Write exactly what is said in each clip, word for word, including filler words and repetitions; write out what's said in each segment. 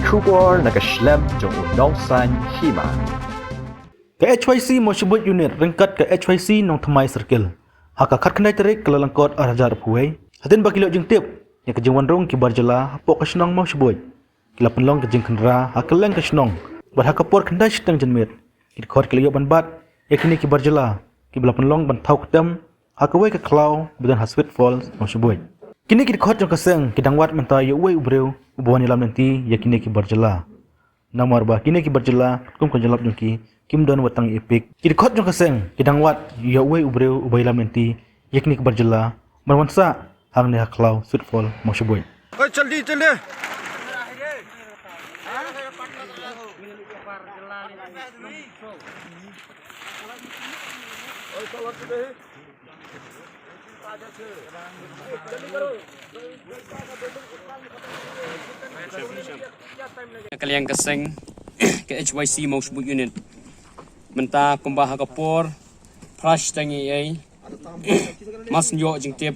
Khubor na ka shlem jong u nongsan hima. Ka H Y C Mawshbuit Unit ryngkat ka H Y C Nongthymmai Circle ha ka khatkhyndai tarik Kyllalyngkot arhajar arphew wei, hadien ba ki la ïoh jingtip ïa ka jingwan rung ki bar jylla hapoh ka shnong Mawshbuit, ki la pynlong ka jingkhynra ha kylleng ka shnong. Bad ha ka por khyndai shiteng janmiet, ki dkhot ki la ïoh ban bat ïa kine ki bar jylla kiba la pynlong ban thaw ktem ha kawei ka khlaw ba don ha Sweet Falls Mawshbuit. Kine ki dkhot jong ka seng ki dang wad mynta ïa uwei u briew uba wan ïalam lynti ïa kine ki bar jylla. Namar ba kine ki bar jylla katkum ka jyllop jong ki, kim don wat tang ïa i pik. Ki dkhot jong ka seng ki dang wad ïa uwei u briew uba ïalam lynti ïa kine ki bar jylla ban wan sah hangne ha khlaw Sweet Falls Mawshbuit. ओए, जल्दी, जल्दी। Na ka liang ka seng ka H Y C Mawshbuit Unit, mynta kumba ha ka por phra shiteng eiei, mar shu ïoh jingtip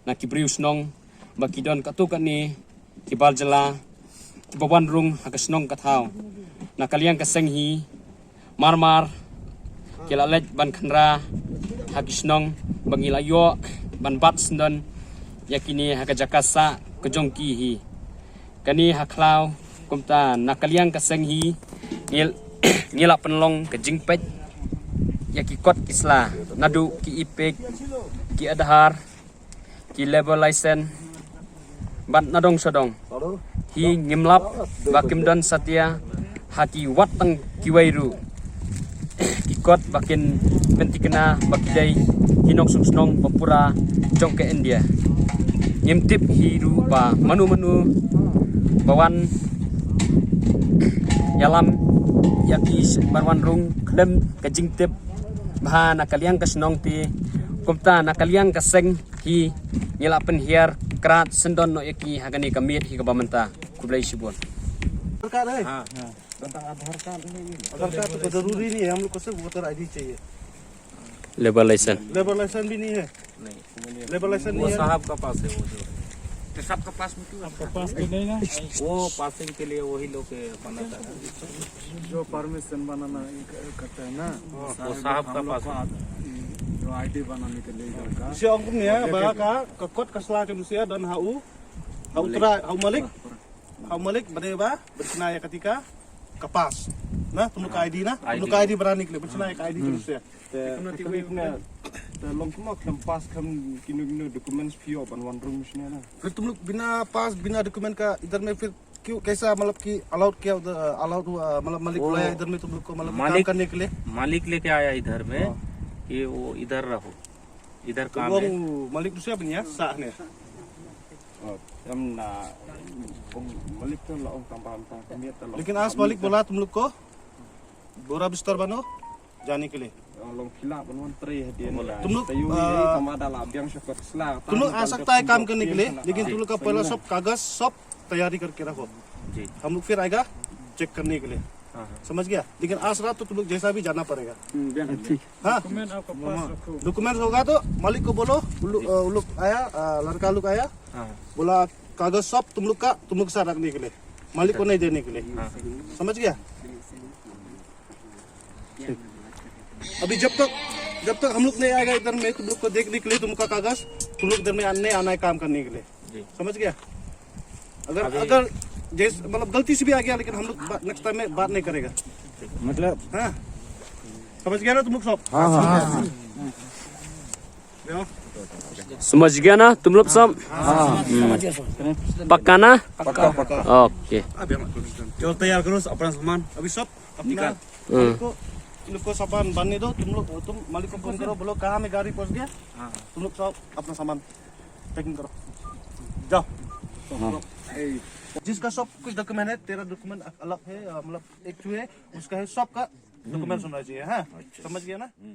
na ki briew shnong ba ki don katto katne ki bar jylla kiba wan rung ha ka shnong ka thaw. Na ka liang ka seng hi, mar mar ki la leit ban khynra ha ki shnong ba ngi la ïoh ban bat syndon ïa kine ha ka jaka sah ka jong ki hi. Kane ha khlaw, kumta na ka liang ka seng hi, ngi, ngi la pynlong ka jingpeit ïa ki kot ki sla, naduh ki i pik, ki Aadhaar, ki labour license, bad nadong shadong. Hi ngim lap ba kim don satia ha ki wat tang kiwei ruh ki kot ba kin pynthikna ba ki dei ki nongshong shnong ba pura jong ka India. Ngim tip hi ruh ba mano mano ba wan ïalam ïa ki sh-, ban wan rung khlem ka jingtip bha na ka liang ka shnong te. Kumta na ka liang ka seng hi ngi la pynhiar krat syndon noh ïa ki ha kane ka miet hi kaba mynta. Khublei shibun. आधार कार्ड है? हाँ। हाँ। बताओ, आधार कार्ड नहीं है। आधार कार्ड तो जरूरी नहीं है, हम लोग को सिर्फ वोटर आईडी चाहिए। Labour licence. लेबर लाइसेंस भी नहीं है। नहीं, वो नहीं है। लेबर लाइसेंस वो नहीं है। साहब का पास है वो जो। तो सबका पास में क्यों आपका पास तो नहीं ना? वो पासिंग के लिए वही लोग के बनाता है। जो परमिशन बनाना करता है ना, वो साहब का पास है। जो आईडी बनाने के लिए इधर का। Ong kumne ba ka, ka kot ka sla ka nusia don ha u, ha u trai, ha u malik. Ha u malik ba dei ba ban shna ïa kata ka, ka pass. Na, tymluk ka ID na, tymluk ka ID ba rani kle, ban shna ïa ka ID ka nusia. Te, te long kumno khlem pass, khlem kino kino documents phi ïoh ban wan rung shna na. Phir tymluk bina pass, bina document ka idhar mein phir kyun, kaisa, matlab ki allowed kya udhar, allowed hua, matlab malik bulaye idhar mein tum log ko, matlab kam karne ke liye? मालिक लेके आया इधर में कि वो इधर रहो, इधर काम है। Malik nusia banya sah ne. Em na, malik to la ong tang ba tang kamiat to la. लेकिन आज मालिक बोला तुम लोग को बोरा बिस्तर बांधो, जाने के लिए। Long phi lah ban wan trei hadien. तुम लोग, tayu, ah, tang ba da la biang sha kot sla. तुम लोग आ सकता है काम करने के लिए, लेकिन तुम लोग का पहला सब कागज सब तैयारी करके रखो। जी। हम लोग फिर आएगा चेक करने के लिए। हाँ, हाँ। समझ गया? लेकिन आज रात तो तुम लोग जैसा भी जाना पड़ेगा। हाँ? डॉक्यूमेंट आपका पास रखो। डॉक्यूमेंट होगा तो मालिक को बोलो, उन लोग, अ, उन लोग आया, अ, लड़का लोग आया, हाँ। बोला कागज सब तुम लोग का, तुम लोग के साथ रखने के लिए, मालिक को नहीं देने के लिए। हाँ। समझ गया? अभी जब तक, जब तक हम लोग नहीं आएगा इधर में तुम लोग को देखने के लिए, तुम लोग का कागज, तुम लोग इधर में नहीं आना है काम करने के लिए। जी। समझ गया? अगर, अगर जैसे, मतलब, गलती से भी आ गया, लेकिन हम लोग बा-, नेक्स्ट टाइम में बात नहीं करेगा। मतलब? हाँ। समझ गया ना तुम लोग सब? हाँ, हाँ, हाँ। समझ गया ना तुम लोग सब? हाँ। हम्म। पक्का ना? पक्का, पक्का। ओके। चलो, तैयार करो अपना सामान। अभी सब अपना निकाल। हम्म। मालिक को, इन लोग को सामान बांधने दो, तुम लोग, तुम मालिक को फोन करो, बोलो कहाँ में गाड़ी पहुंच गया? हाँ। तुम लोग सब अपना सामान पैकिंग करो, जाओ। हाँ। जिसका सब कुछ डॉक्यूमेंट है, तेरा डॉक्यूमेंट अलग है, अ, मतलब एक ठो है, उसका है, सबका डॉक्यूमेंट होना चाहिए, हाँ? अच्छा। समझ गया ना? हम्म।